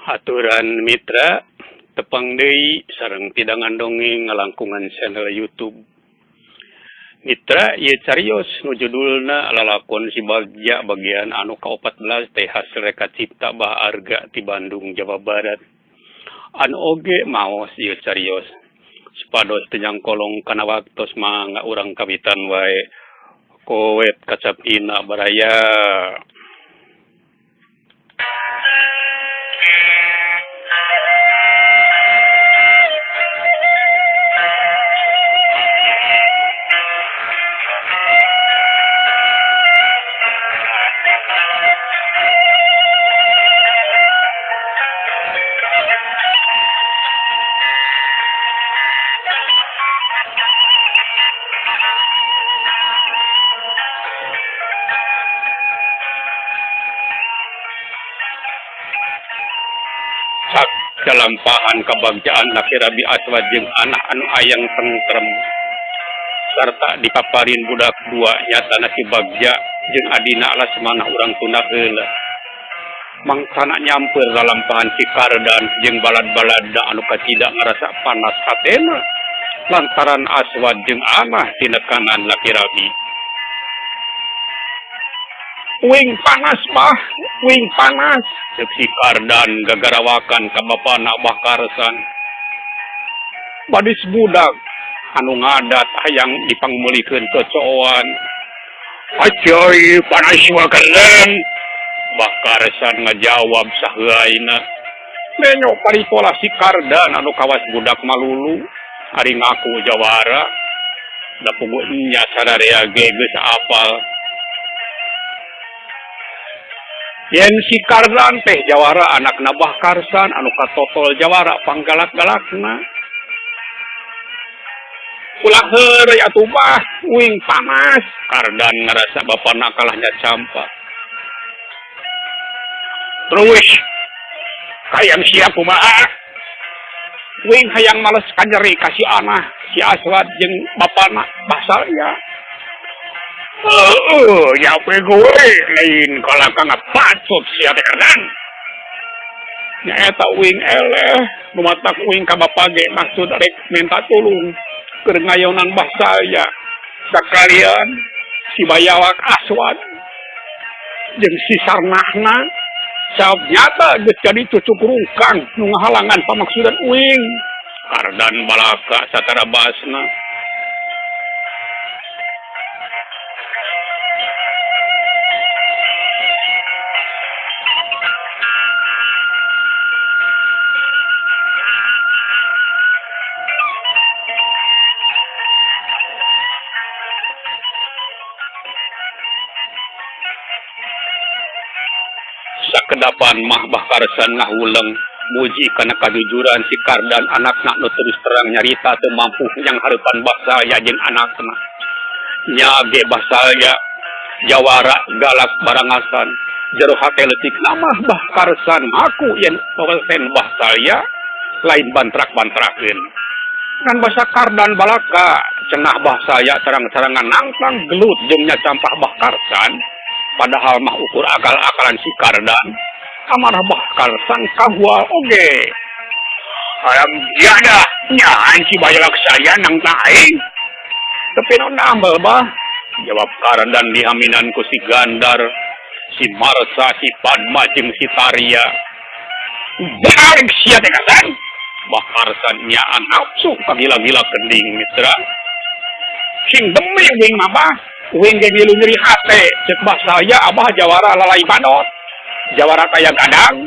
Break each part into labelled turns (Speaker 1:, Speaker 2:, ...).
Speaker 1: Haturan mitra tepang deui sareng pidangan dongeng ngalangkungan channel YouTube. Mitra ieu carios nu judulna Lalakon Si Bagja bagian anu ka-14 teh hasil reka cipta Bah Arga ti Bandung, Jawa Barat. Anu oge maos ieu carios. Supados teu nyangkolong kana waktos mangga urang kawitan wae. Kowet kacapina baraya. Cak dalampahan kabagjaan laki Rabi Aswad jeung anak anu hayang tentrem sarta dipaparin budak dua nyatana si Bagja jeung adina Lasmana urang tunda heula mangsana nyamper lalampahan si Kardan jeung balad-baladna anu kacida ngarasa panas hatena lantaran Aswad jeung Anah tinekanan laki Rabi. Uing panas bah, uing panas. Cek si Kardan gagarawakan ka bapana Abah Karsan. Badis budak anu ngadat hayang dipangmeulikeun cocooan. Acai panas mah Kardan. Bah Karsan ngajawab saheuaina. Menyo paritola si Kardan anu kawas budak malulu ari ngaku jawara. Da puguh nya sararea ge geus apal. Yen si Kardan teh jawara anakna Bah Karsan anu katotol jawara panggalak-galakna. Ulah heureuy atuh bah, uing panas. Kardan ngarasa bapana kalahnya campa. Terus hayang sia kumaha? Uing hayang males kanyeri ka si Anah, si Aswad jeung bapana Bah Salya. Heeh, nya gue lain kalah ka ngapacot sia teh Kardan. Nyaeta uing eleh, lumatak uing ka bapa ge maksud rek minta tulung keur ngayonan Bah Salya. Sakalian si Bayawak Aswad jeung si Sarnahna sabab nyata geus jadi cucuk rungkang nu ngahalangan pamaksudan uing. Kardan balaka satara basna. Sakedapan mah Bah Karsan ngahuleng muji kana kajujuran si Kardan anakna nu terus terang nyarita teu mampu yang hareupan Bah Salya jeung anakna. Nya ge Bah Salya jawara galak barangasan jero hate leutikna mah Bah Karsan ngaku yen wawesen Bah Salya lain bantrak-bantrakeun. Ngan basa Kardan balaka cenah Bah Salya terang-terangan nangtang gelut jeung nya campah Bah Karsan. Padahal mah ukur akal-akalan si Kardan, amarah Bah Karsan kahual oge. Haram jadah nyaan si Bayalak saya nangtang aing. Tapi naon nambel bah? Jawab Kardan dihaminan ku si Gandar, si Marsa, si Padma jeung si Tarya. Balik sia teh Kardan. Bah Karsan nyaan nafsu kagila-gila kending mitra. Sing demi uing mah bah. Uing ge ngilu nyeri hate cek Bah Salya abah jawara lalai badot. Jawara kaya gadang,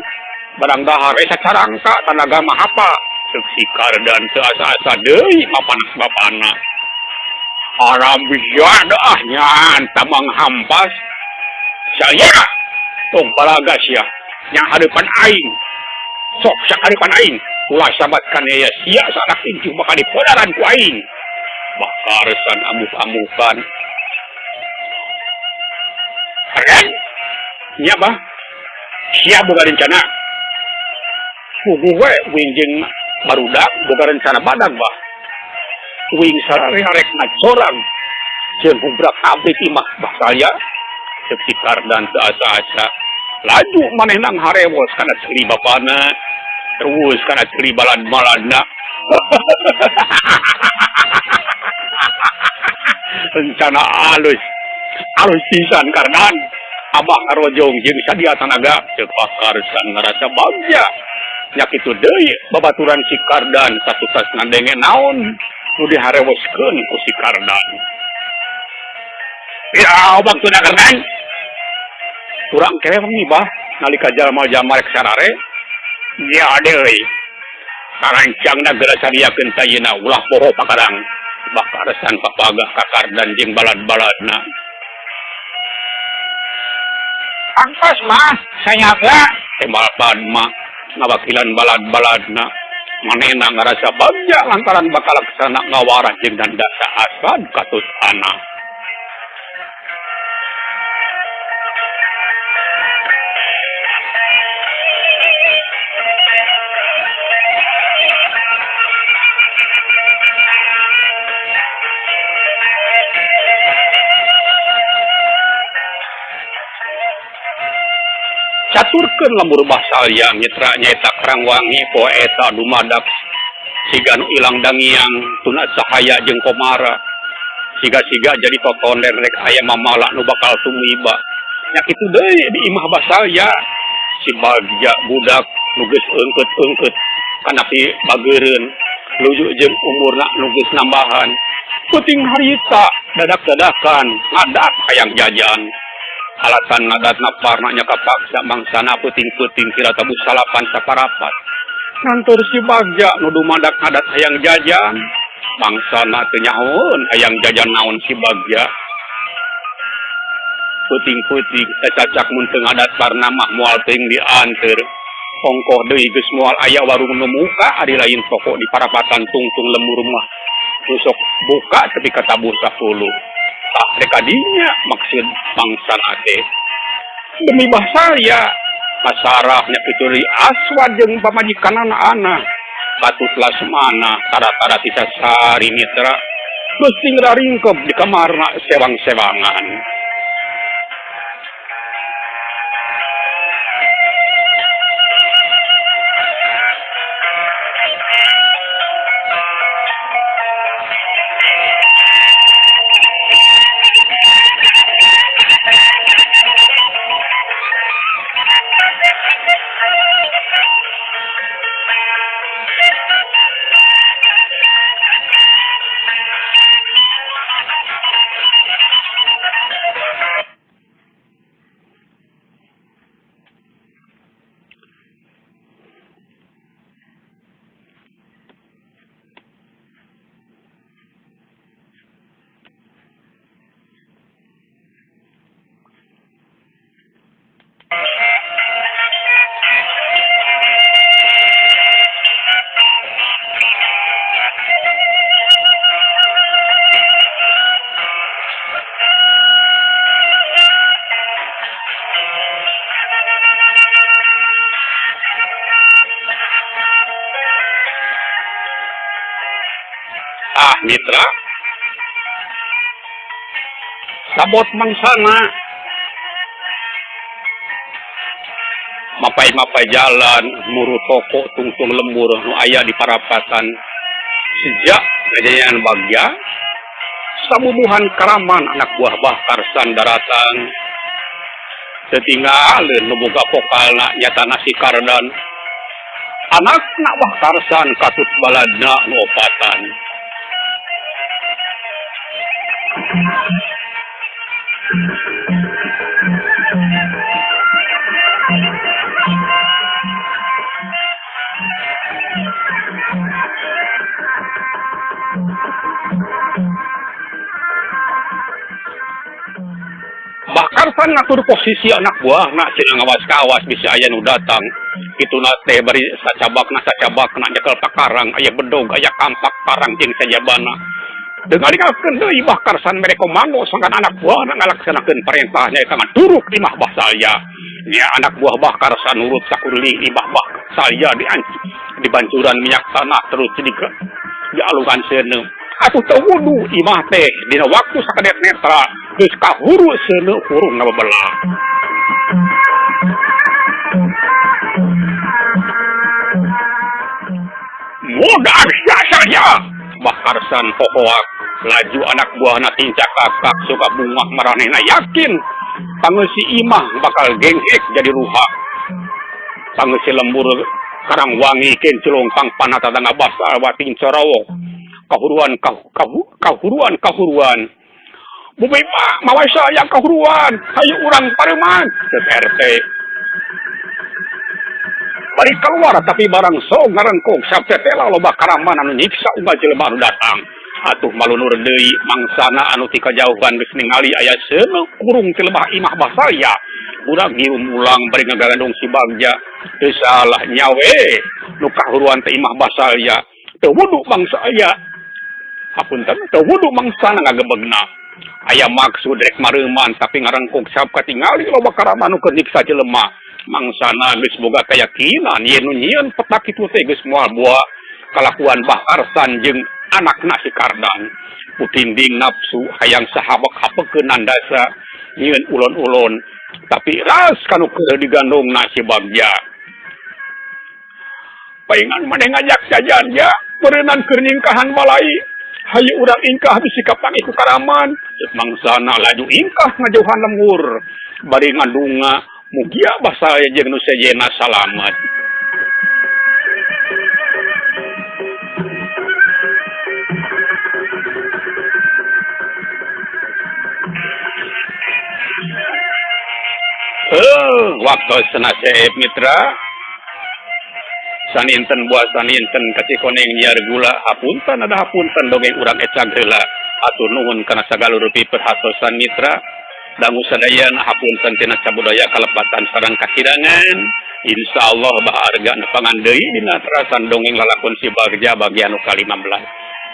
Speaker 1: barang dahar we sacarangka tanaga mah hapa. Cek si Kardan teu asa-asa deui mapanas bapana. Haram jadah nyaan tamang hampas. Salya tong balaga sia nya hareupan aing. Sok sia hareupan aing. Ulah sambat kanea sia sanak incu bakal dipodaran ku aing. Bah Karsan amuk-amukan. Kardan? Nya bah. Sia boga rencana. Puguh we uing jeung barudak boga rencana badag bah. Uing sararea rek ngacorang jeung hubrak abrik imah Bah Salya. Cek si Kardan teu asa-asa. Laju manehna ngaharewos kana ceuli bapana. Terus kana ceuli balad-baladna. Rencana alus. Alus pisan Kardan. Abah ngarojong jeung sadia tanaga ceuk Bah Karsan ngarasa bagja. Nya kitu deui babaturan si Kardan satutas ngadenge naon nu diharewoskeun ku si Kardan. Ya waktuna Kardan. Urang kewe wengi bah nalika jalma-jalma rek sarare. Nya deui. Karancangna geura sadiakeun tayina ulah poho pakarang. Bah Karsan papagah ka Kardan jeung balad-baladna.
Speaker 2: Angkos mah sanyaga
Speaker 1: Tembal Padma ngawakilan balad-baladna. Manehna ngarasa bagja lantaran bakal laksana ngawarah jeung dandasa asad katut anak. Caturkeun lembur Basalya mitra nyaeta Karangwangi poe eta dumadak siga nu ilang dangiang tuna cahaya jeung komara siga-siga jadi totonden rek aya mamala nu bakal tumiba nya kitu deui di imah Basalya si bagja budak nu geus eungkeut-eungkeut kana pi bageureun luju jeung umurna nu geus nambahan peuting harita dadak-dadakan ngadak hayang jajan. Alasan ngadatna parna nya kapaksa mangsana peuting-peuting kira tabuh salapan saparapat. Ngantor si bagja nu dumadak ngadat hayang jajan. Mangsana teu nyahoeun hayang jajan naon si bagja. Peuting-peuting cacak mun teu ngadat parna mah moal teuing dianteur. Ongkoh deui geus moal aya warung nu muka ari lain toko di parapatan tungtung lembur mah. Nu sok buka tepi ka tabuh 10. Tah rek kadinya maksud mangsana teh. Demi Basalya kasarah nya kitu deui Aswad jeung pamajikanana anak. Katut Lasmana tara-tara ti sasari mitra geus tinggal ringkep di kamarna sewang-sewangan. Ah, mitra. Sabot mangsana. Mapai-mapai jalan, muru toko tungtung lembur nu aya di parapatan. Sejak kejayaan bagja, sabubuhan karaman anak buah Bah Karsan daratan. Tetinggalin nu boga pokalna nyata nasi Kardan. Anakna Bah Karsan katut baladna nu opatan. Bah Karsan ngatur posisi anak buahna cenah ngawas-kawas bisi aya nu datang. Kituna teh bari sacabakna sacabakna nyekel pakarang aya bedog aya kampak parang jeung sajabana. Dengar-dengarkeun deui Bah Karsan mere komando sangkan anak buahna ngalaksanakeun parentah nyaeta ngaduruk di imah Bah Salya. Nya anak buah Bah Karsan nurut sakuliling imah Bah Salya dibancuran minyak tanah terus dialungan seuneu. Atuh teu wudu imah teh dina waktu sakedet netra geus kahuru seuneu hurung ngabebelah. Mudah saja. Bah Karsan pohoak laju anak buahna tincak kakak suka bungah maranehna yakin pangeusi imah bakal genghek jadi ruhak. Pangeusi lembur Karangwangi kinclong pangpana tatangga basal wating corawok. Kahuruan kahuruan kahuruan. Bumi mah mawa saya kahuruan, hayu urang pareuman ceuk RT. Bari keluar tapi barang so ngarengkong satetela loba karaman anu nyiksa unggal jelema anu datang. Atuh malunur deui mangsana anu ti kajauhan geus ningali aya seuneu kurung ti lebah imah basaya. Budak ngirum ulang bari ngagarandong si Bagja. Teu salah nyawe nu kahuruan teh imah basaya. Teu wudu mangsa aya. Hapunten teu wudu mangsana ngagebegna. Aya maksud rek mareuman tapi ngarengkong sabab katingali loba karaman nu keur nyiksa jelema. Mangsana geus boga kayakinan yen nu nyieun petak kitu teh geus moal boa kalakuan Bah Arsan jeung anakna si Kardan. Putinding nafsu hayang sahabek-habekeun nandasa nyieun ulon-ulon tapi ras kanu keur digandongna si Bagja. Paingan maneh ngajak jajan ja beureunan keur nyingkahan balai. Hayu urang ingkah bisi kapanggih ku karaman. Ceuk mangsana laju ingkah ngajauhan lembur bari ngadunga mugia basaya jeung nu sejenna salamet. Waktu senasib mitra saninten buah saninten kacikoneng nyiar gula hapunten ada hapunten dongeng urang ecag heula atur nuhun kana sagala rupi perhatosan mitra dangu sadayana hapunten tina sabudaya kalepatan sareng kakirangan insyaallah baharga nepangan deui dina terasan dongeng lalakon si Bagja bagian nu ka-15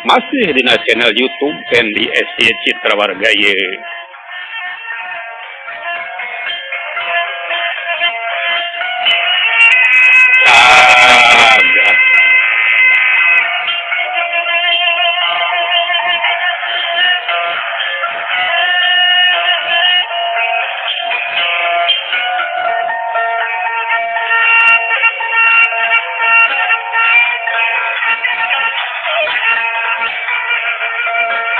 Speaker 1: masih dina channel YouTube Fendi SY Citra Warga ye.